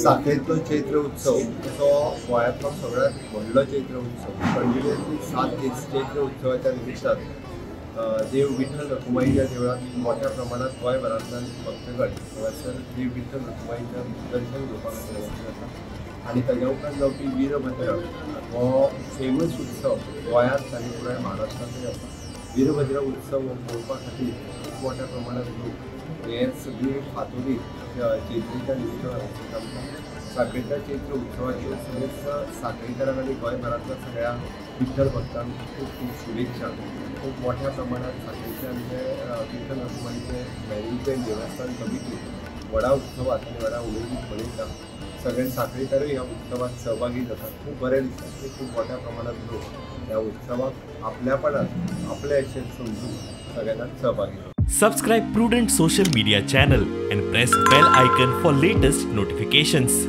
साखळेंतलो चैत्र उत्सव तो गोंयांतलो सगळ्यांत व्हडलो चैत्र उत्सव. कंटिन्युअसली 7 दीस चैत्र उत्सवाच्या निमित्तान देव विठ्ठल रखुमाईच्या देवळांत मोठ्या प्रमाणात गोंयभरांतल्यान भक्तगण हांगासर देव विठ्ठल रखुमाईचें दर्शन घेवपा खातीर वचून आसा. आनी ताज्या उपरांत जावपी वीरभद्र हो फेमस उत्सव गोंयांत आनी पुराय महाराष्ट्रांतूय आसा. वीरभद्र उत्सव हो पळोवपा खातीर खूब मोठ्या प्रमाणात लोक हे सगळी फातोरी चैत्रीच्या निमित्तान हांगासर जमता. साखळेच्या चैत्र उत्सवाच्यो सगळेच साखळेकारांक आनी गोंयभरांतल्या सगळ्या विठ्ठल भक्तांक खूब खूब शुभेच्छा. खूब मोठ्या प्रमाणात साखळेचे आमचे विठ्ठल रखुमाईचे मॅनेजमेंट देवस्थान कमिटी व्हडा उत्सवात आनी व्हडा उमेदीन मनयता. सगळे साखळेकारूय ह्या उत्सवात सहभागी जातात. खूब बरें दिसता की खूब मोठ्या प्रमाणात लोक ह्या उत्सवाक आपल्यापणान आपले अशें समजून सगळ्यांना सहभागी जातात. Subscribe Prudent social media channel and press bell icon for latest notifications.